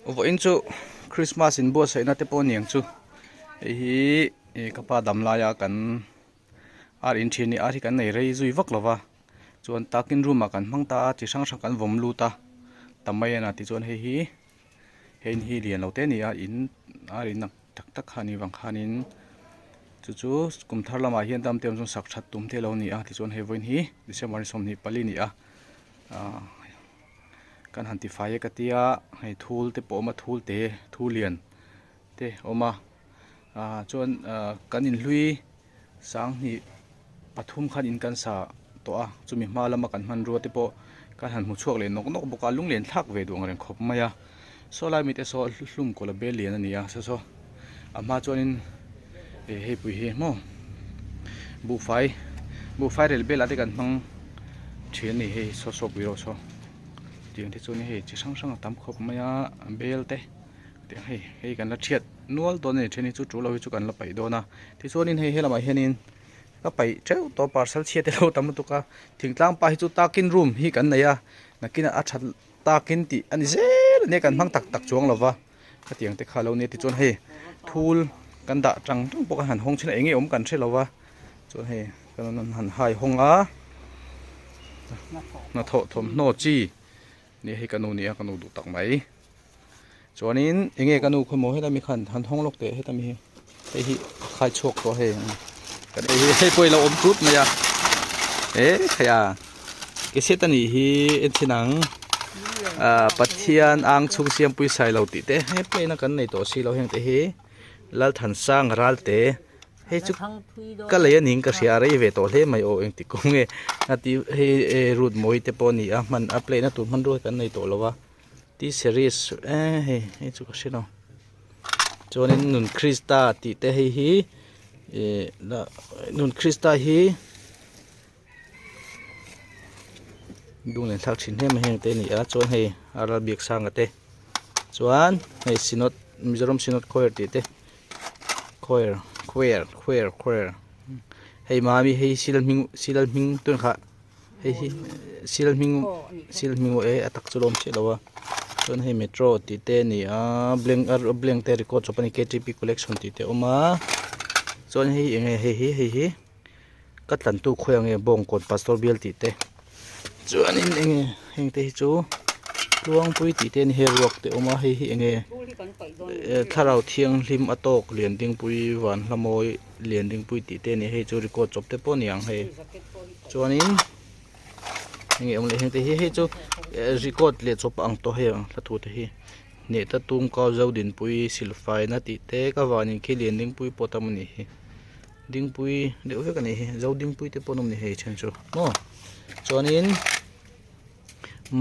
Vawiin chu Christmas in buatsaihna te pawh a niang chu hei hi ih ka pa dam laia kan ar in thin a ni ar hi kan nei rei zui vak lo va chuan takin room ah kan hmang ta a chi hrang hrang kan vawm lut a tam mai a tichuan hei hi hei in hi lian lo te a ni a in ar in ang tak tak kha a nih vang khanin chu chu kum thar lamah hian dam te awm chuan sak that tum te a lo ni a tichuan hei vawiin hi December ni 24 a ni a ahh. Kan han tifai e ka tia hei thul te pawh a awm a thul te thul lian te a awm a ah chuan ah kan inhlui sanghnih pathum khan in kan sa tawh a chumi hma lama kan hmanrua te pawh kan han hmu chhuak leh nawk nawk bawk a lunglen thlak ve duh ang reng khawp mai a saw lai mite saw hlum kawlh a bel lian a ni a saw saw a hma chuanin ih hei pui hi maw buhfai buhfai rel belah te kan hmang thin a ni hei saw saw pui rawh saw tiang te chuan hei chi hrang hrang a tam khawp mai a bel te tiang hei hei kan la thiat nual dawn a ni then hi chu tul lo hi chu kan la paih dawn a tichuanin hei helamah hianin ka paih teuh tawh parcel chhia te lo tam lutuk a thingtlang pa hi chu takin room hi kan nei a nakinah a that takin tih a ni zel a nia kan hmang tak tak chuang lo va. Khatiang te kha lo nia tichuan hei thul kan dah tang tang pawh kan han hawng thin a enge awm kan hre lo va chuan hei kan han han hai hawng a hnathawh thawmhnaw chi nia hei ka nu nia ka nu duh tak mai chuanin enge ka nu khaw maw heta mi khan han hawng lawk teh heta mi hi hei hi a khai chhuak tawh hei kan ei hi hei pawh i lo awm tut mai a e khai a ke set anih hi en chhin ang ah pathian ang chhung siam pui sai lo tih te he plane a kan nei tawh si lo heng te hi lalthansang ral te hei chu ka lei a ning ka hria a rei ve tawh hle mai aw engti kawng nge a ti hei route mawi te pawh a ni a hman a plane a tur hmanrua hi kan nei tawh lo a. T series eh hei hei chu ka hre lo chuanin nun krista tih te hei hi ih la nun krista hi dung nen thlak thin hle mai heng te a ni a chuan hei a ral biak sanga te chuan hei synod mizoram synod choir tih te choir choir choir choir hei mami hei silal hming silal hming tun kha. Hei hi sil hming sil hming aw e a tak chu lawm chiah lo a chuan hei metro tih te a ni a blank a blank te record chawp a ni ktp collection tih te a awm a chuan hei eng nge hei hi hei hi ka tlantu khawi ang nge bawngkawn pastor bial tih te chuanin eng nge heng te hi chu tluangpui tih te a ni hei ruak te a awm a hei hi eng nge thlarau thianghlim a tawk lian dingpui van hla mawi. Lian dingpui tih te a ni hei chu record chawp te pawh a ni ang hei chuanin enge awm leh heng te hi hei chu record leh chawp ang tawh hei ang hla thu te hi hneh ta tum kau zo dinpui silfai na tih te ka van in khi lian dingpui pawh tam a ni hi dingpui deuh vek a ni hi zo dingpui te pawh an awm a ni hei then chu maw chuanin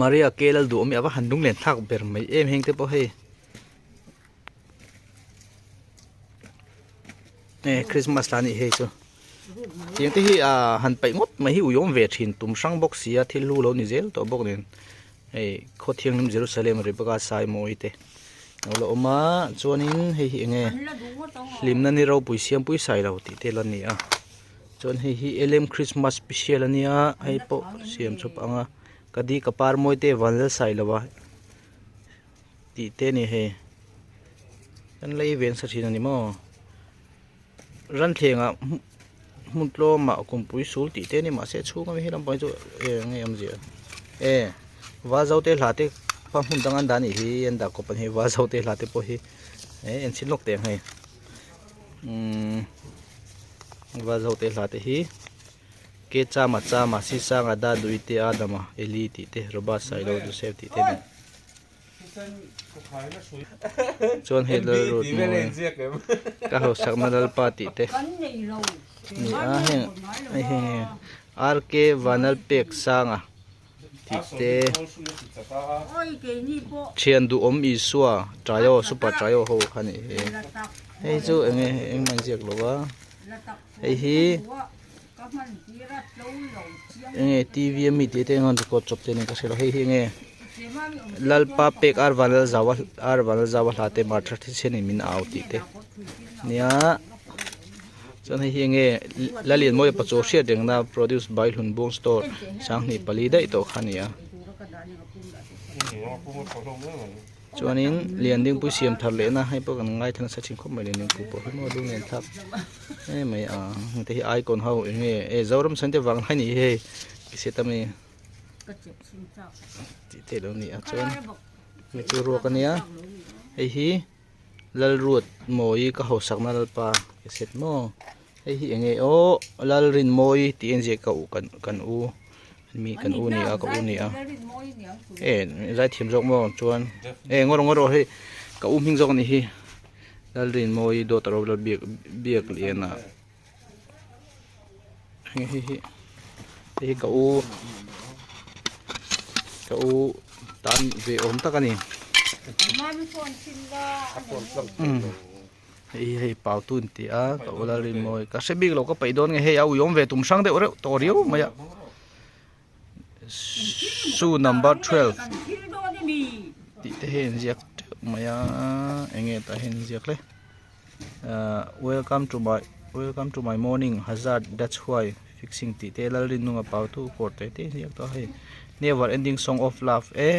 Maria ke Lalduhawmi a va han lunglen thlak ber mai em heng te pawh hei. Eh Christmas la nih hei chu tiang te hi ah han paih ngawt mai hi ui awm ve thin tum hrang bawk si a thil hlu lo ni zel tawh bawk nen hei khaw thianghlim Jerusalem Rebecca Saimawii te alo la awm a chuanin hei hi eng nge hlimna ni ropui siampui sai lo tih te la ni a chuan hei hi lm Christmas special ania hei pawh siam chawp ang a ka di ka par mawi te vanlal sai lo a. Tih te a ni hei kan lei ve nasa thin a ni maw ranthlengah hmun tlawmah kumpui sul tih te a ni mahse a chhung ami helam pang hi chu eng nge awmzia e val zo te hla te pa hmun dang an dah a nih hi an dah kawp a ni val zo te hla te pawh hi e en chhin lawk teh ang hei umm val zo te hla te hi. Ke chama chama Sisanga da Duite Adama Eli tih te Robert Sailo Joseph tih te nen chuan hei Lalrut mawi ka hausakna Lalpa tih te ni a heng hei hei hei RK Vanlalpek Sanga tih te thian duhawm Isua Trio Super Trio ho kha ni hi hei chu enge engmah inziak lo a. Hei hi enge tv a mi tih te hian record chawp te niin ka hria lo hei hi enge Lalpa pek ar vanlal zau a ar vanlal zau a hla te mar thar thisen in min au tih te nia chuan hei hi enge Lalianmawia pachaw hriat reng na produce by Hlunbuang store 24 daih tawh kha a ni a. Chuanin Liandingpui siam thar lehna hei pawh kan ngaithla nasa thin khawp mai Liandingpui pawh hi maw lunglen thlak em mai a heng te hi icon ho eng nge e Zoram chhan te vang lai ni hi hei ki set ami tih te alo ni a chuan hei chu ruak ania hei hi Lalruat Mawii ka hausakna Lalpa ki set maw hei hi eng nge aw Lalrinmawii tih a inziak ka u kan u. Mi kan u ni a ka u ni a e zaithiam zawk maw chuan e ngaw rawh ngaw rawh hei ka u hming zawk a nih hi Lalrinmawii dawt a ro la biak biak lian a hei hei hi hei hi ka u ka u tan ve awm tak a ni. Hei hi hei pau tun tih a ka ula rin mawi ka hre bik lo ka peih dawn nge hei a uiawm ve tum hrang deuh reuh tawh riau mai a shoe number 12 tih te hi a inziak teuh mai a eng nge tah hian inziak le ahh welcome to my welcome to my morning hazard that's why fixing tih te Lalrinnunga pau tu kawr te te a inziak tawh a hei never ending song of love e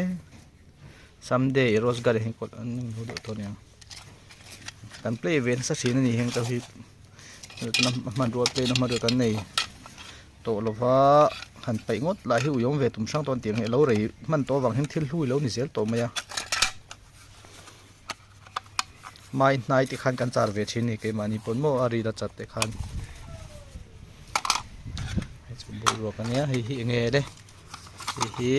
someday rose garden hi kawt an hmu deuh tawh a niang. Kan play ve nasa thin a ni heng te hi tuna hmanrua play na hmanrua kan nei tawh lova han paih ngawt lah hi uiawm ve tum hrang tawn tih ang hi a lo rei hman tawh avang hian thil hlui lo ni zel tawh mai a mai hnai te khan kan char ve thin a ni keimahni pawn maw a ril a chat te khan hei chu boruak a nia hei hi eng nge le hei hi.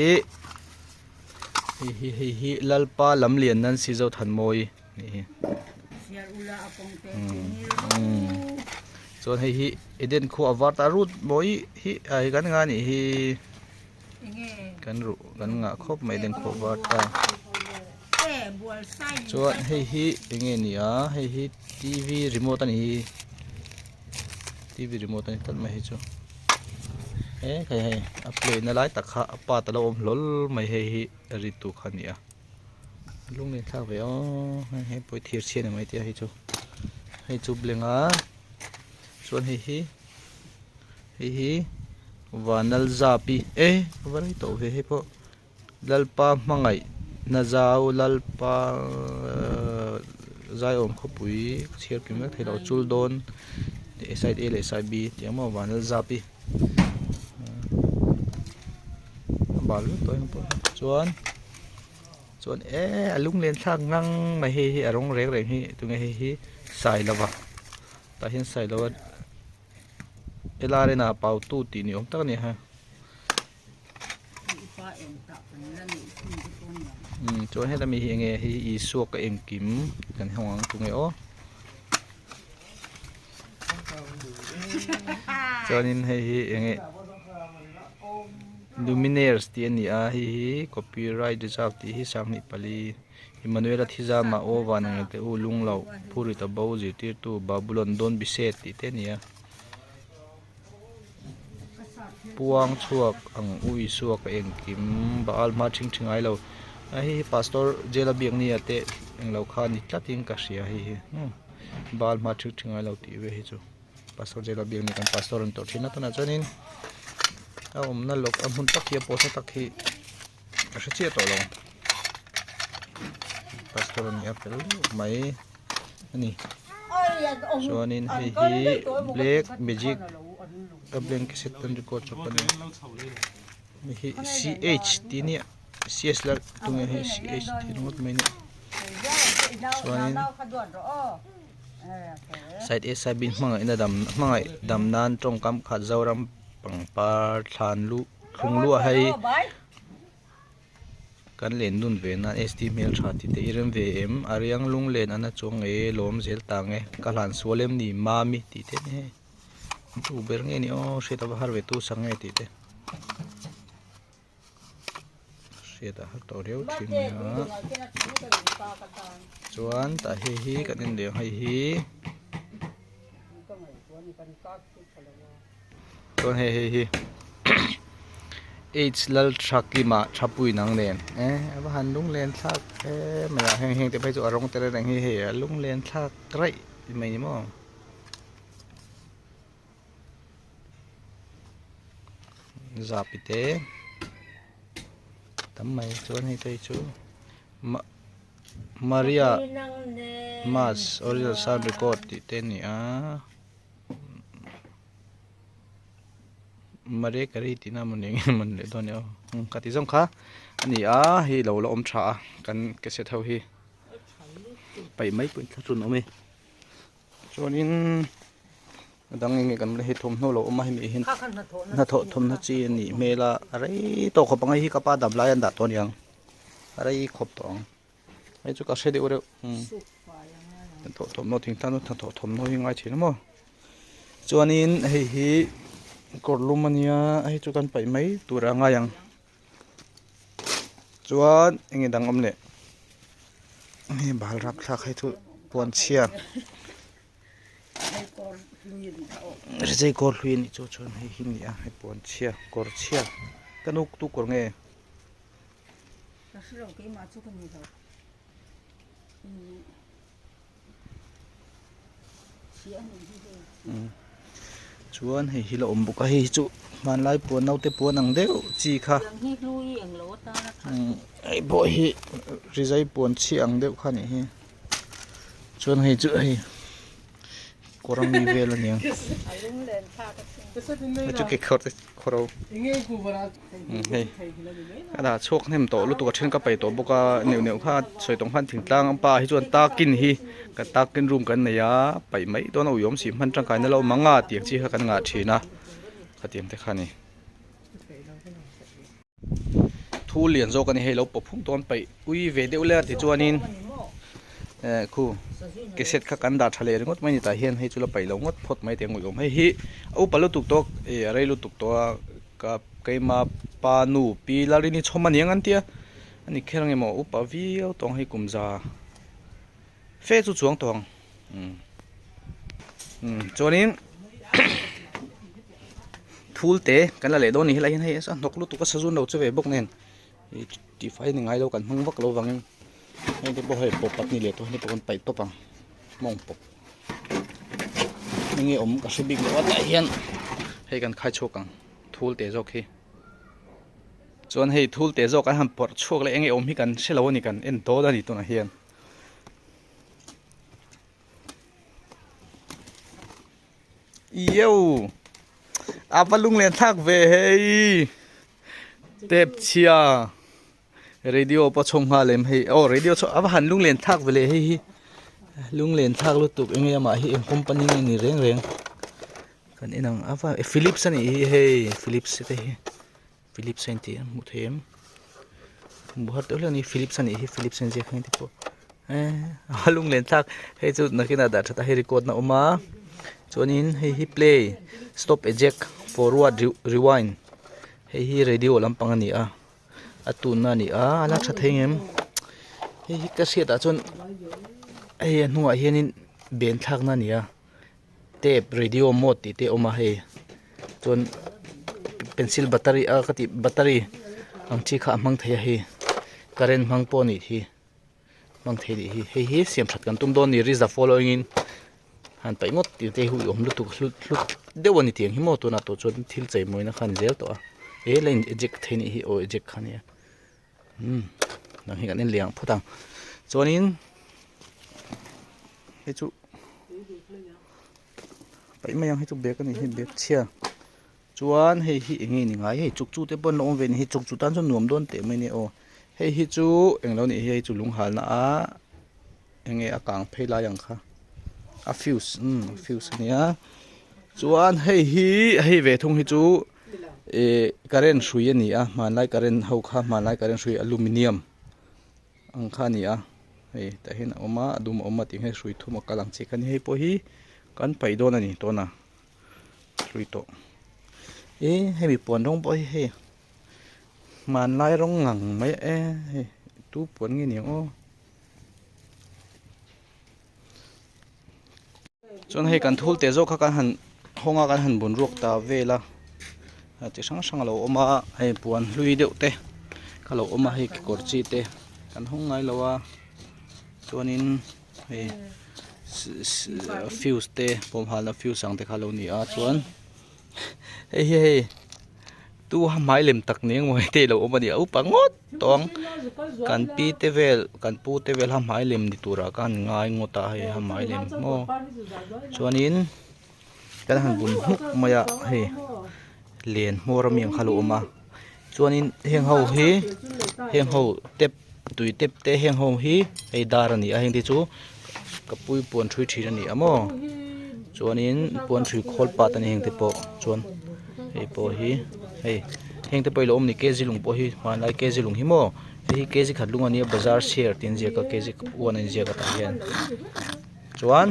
Hei hi hei hi Lalpa Lamlian Nancy Zothanmawi nih hi. Chuan hei hi Eden khua a var ta rut mawi hi a hi kan nga nih hi kan ruh kan ngah khawp mai Eden khua a var ta. Chuan hei hi enge ni a hei hi TV remote a ni hi TV remote a ni tlat mai hei chu. He khai hei a play na lai tak kha a part a lo awm hlawl mai hei hi a ri tu kha a ni a lunglen thlak ve aw hei hei pawh hi thir chhia ni mai te a hei chu hei chu blank a chuan hei hi hei hi vanal zap i e a va rei tawh ve hei pawh Lalpa hmangaih na zau Lalpa zaiawm khawpui ka chhiar kim vek thei lo chul dawn side A leh side B tih ang maw van lal zap hi a bal vek tawh eng pawh chuan chuan e a lunglen thlak ngang mai hei hi a rawng reng reng hi tunge hei hi sailova tah hian sailova L R N ah pautu tih ni awm tak a ni ha. Chuan heta mi hi enge hei hi Isua ka engkim kan hawng ang tunge aw chuanin hei hi enge Luminaires tih a ni a hei hi copyright reserve tih hi 24 Emmanuela Thizama aw van ang te u lungloh phurrit a bo zirtirtu Babulon Don Bisset tih te a ni a. Puang chhuak ang u Isua ka engkim Baal hma thing thing ngai lo a hei hi pastor jail a biak nia te englo kha ni tlat in ka hria hei hi Baal hma thing thing ngai lo tih ve hi chu pastor jail a biak ni kan pastor an tawrh thin a tunah chuanin a awmna lawk a hmun tak hi a post na tak hi ka hre chiah tawh lo pastor a ni a fel deuh mai a ni chuanin hei hi black magic a blank set an record chawp a ni hei hi ch tih ania cs la tunge hei ch tih ringawt mai a ni chuanin side a side b hmangaihna dam hmangaih dam nan tawngkam khat zoram pangpar thlan luh thlung luah hei. Kan len dun ve nan ST hmel tha tih te i rem ve em? A riang lung len a na chuang e lawm zel ta nge ka hlan sual em ni mami tih te ni hei tu ber nge ni aw hriat a va har ve tu sak nge tih te hriat a har tawh riau thin mai a chuan tah hei hi kan en leh ang hei hi Chuan hei hei hi H Lalthakima Thapui nang nen eh a va han lunglen thlak em mai a heng heng te phei chu a rawng te reng hi hei a lunglen thlak raih mai ni maw. Zapi te tam mai chuan hei te hi chu. Maria Mass original sound record tih te a ni a Maria Carey tih na mawni eng emaw leh dawn nia aw ka tih zawng kha a ni a hei lo la awm tha a kan cassette ho hi paih mai pawh in thlahrun awm e chuanin a dang eng nge kan hei thawmhnaw lo awm a hemi hian hnathawh thawmhnaw chi a nih hmel a a rei tawh khawp ang hei hi ka pa dam lai an dah tawh a niang a rei khawp tawh ang hei chu ka hre deuh reuh hnathawh thawmhnaw thingtlang chu hnathawh thawmhnaw hi ngai thin a maw chuanin hei hi kawr lum a nia hei chu kan paih mai tur a ngai ang chuan eng nge dang awm leh hei bal rapthlak hei chu puan chhia. Rizai kawr hlui anih chu chuan hei hi ni a hei puan chhia kawr chhia ka nu tu kawr nge chuan hei hi la awm bawk a hei hi chu hmanlai puan naute puan ang deuh chi kha hei pawh hi rizai puan chhia ang deuh kha a nih hi. Chuan hei chu hei kawr ami vel a niang hei chu kekawr te kawr ho hei a dah chhuak hnem tawh lutuk a then ka paih tawh bawk a neuh neuh kha sawi tawng khan thingtlang ang pa hi chuan takin hi ka takin room kan nei a paih mai dawn a uiawm si hman tangkaina lo awm ang a tiang chi kha kan ngah thin a khatiang te kha a ni. Thu lian zawk a ni hei lo pawp phung dawn paih ui ve deuh le a ti chuanin eh khu cassette kha kan dah tha leh ringawt mai a ni tah hian hei chu la paih lo ngawt phawt mai teh ang ui awm hei hi a upa lutuk tawk ih a rei lutuk tawh a ka keima pa nu pi Lalrini chhawm a ni ang an tia a ni kher ang emaw upa viau tawng hei kum za fe chu chuang tawh ang umm umm chuanin. Thul te kan la leh dawn a ni helai hian hei a hnawk lutuk a sazun lo che ve bawk nen ih tihfai ni ngai lo kan hmang vak lo vangin heng te pawh hei pawp pat ni leh tawh heng te pawh kan paih tawp ang mawng pawp enge awm ka hre bik lo a tah hian hei kan khai chhuak ang thul te zawk hi chuan hei thul te zawk an han pawrh chhuak leh enge awm hi kan hre lo a ni kan en dawn a ni tunah hian. Ieu! A va lunglen thlak ve hei! Tep chhia radio pawh chhawng nghal em hei aw radio chhawng a va han lunglen thlak ve leh hei hi lunglen thlak lutuk enge amah hi eng company nge ni reng reng kan en ang a va Philips a nih hi hei Philips te hi Philips a inti a hmuh theih em hmuh har deuh hle a ni Philips a nih hi Philips a inziak hi te pawh eh a lunglen thlak hei chu nakinah dah that a hei record na awm a chuanin hei hi play stop eject forward rewind hei hi radio lampang a ni a a tunna a ni a a la tha thei ang em hei hi ka hriatah chuan hei a hnungah hianin ben thlakna a ni a. Tape radio mode tih te a awm a hei chuan pencil battery a ka tih battery ang chi kha a hmang thei a hei current hmang pawh a nih hi hmang thei a nih hi hei hi siam that kan tum dawn a ni reach the following in han paih ngawt tih te hi awm lutuk hlut hlut deuh a ni tih ang hi maw tunah tawh chuan thil chei mawina kha a ni zel tawh a he la in eject thei a nih hi aw eject kha a nia umm nang hi kan en leh ang phawt ang chuanin hei chu paih mai ang hei chu bag a ni hi bag chhia chuan hei hi eng nge ni ngai hei chuk chu te pawh an lo awm ve a ni hi chuk chu tan chuan nuam dawn teh mai a nia aw hei hi chu eng lo nih hi hei chu lung halna a eng nge a kang phei lai ang kha a fuse umm fuse a nia chuan hei hi hei ve thung hi chu ih current hrui a ni a hmanlai current ho kha hmanlai current hrui aluminium ang kha a ni a hei tah hian a awm a a dum a awm a tih hian hrui thum a kal ang chi kha ni hei pawh hi kan paih dawn a ni tawna hrui tawh ih hemi puan rawng pawh hi hei hmanlai rawng ngang mai e hei tu puan nge ni ang aw. Chuan hei kan thul teh zawk kha kan han hawng a kan han bun ruak ta vel a chi hrang hrang a lo awm a hei puan hlui deuh te kha lo awm a hei kekawr chi te kan hawng ngai lo a chuanin hei fuse te bawm halna fuse ang te kha a lo ni a chuan hei hi hei. Tu hmai lem tak nia maw hei te ilo awm a ni a upa ngawt tawh ang kan pi te vel kan pu te vel kha hmai lem ni turah khan ngai ngawt a hei a hmai lem maw chuanin kan han bun hmuk mai a hei len hmawr ami ang kha alo awm a chuanin heng ho hi heng ho tep tui tep te heng ho hi hei dar a ni a heng te chu ka pui puan hrui thin a ni a maw chuanin puan hrui khawl pat a ni heng te pawh chuan hei pawh hi hei heng te pawh ilo awm a ni kg lung pawh hi hmanlai kg lung hi maw hei hi kg khat lung a nia bazar share tih an ziak a kg one a inziak a tah hian chuan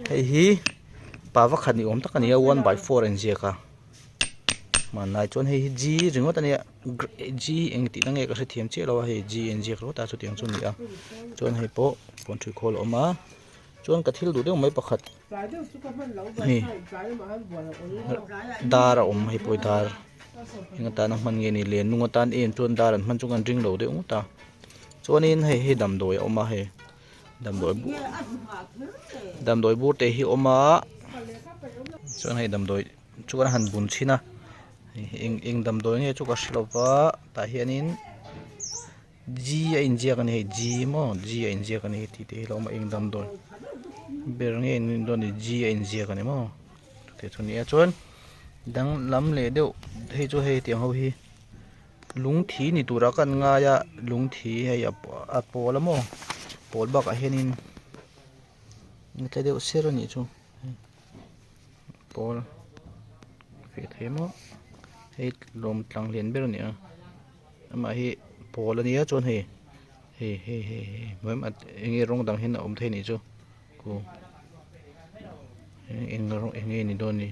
hei hi pava khat ni awm tak a ni a one by four a inziak a hmanlai chuan hei hi g ringawt a nia g eng tihna nge ka hrethiam chiah lo a hei g a inziak ringawt a chutiang chu a ni a chuan hei pawh puan ṭhui khawl a awm a chuan ka thil duh deuh mai pakhat hei dar a awm hei pawh hi dar eng atana hman nge ni len nung atan em chuan dar an hman chu kan ring lo deuh ngawt a chuanin hei hi damdawi a awm a hei. Damdawi bur damdawi bur te hi a awm a chuan hei damdawi chu an han bun chhin a eng eng damdawi nge chu ka hre lo va tah hianin G a inziak a ni hei G maw G a inziak a ni tih te hi a lo awm a eng damdawi ber nge ni dawn ni G a inziak a ni maw chutah chuan nia chuan danglam leh deuh hei chu hei tiang ho hi. Lungthi ni turah kan ngai a lungthi hei a pawl a maw pawl bakah hianin a tle deuh ser a nih chu pawl feh thei maw hei lawm tlang lian ber a ni a amah hi pawl a nia chuan hei hei hei hei eng nge rawng dang hian a awm thei a nih chu eng eng nge ni dawn ni.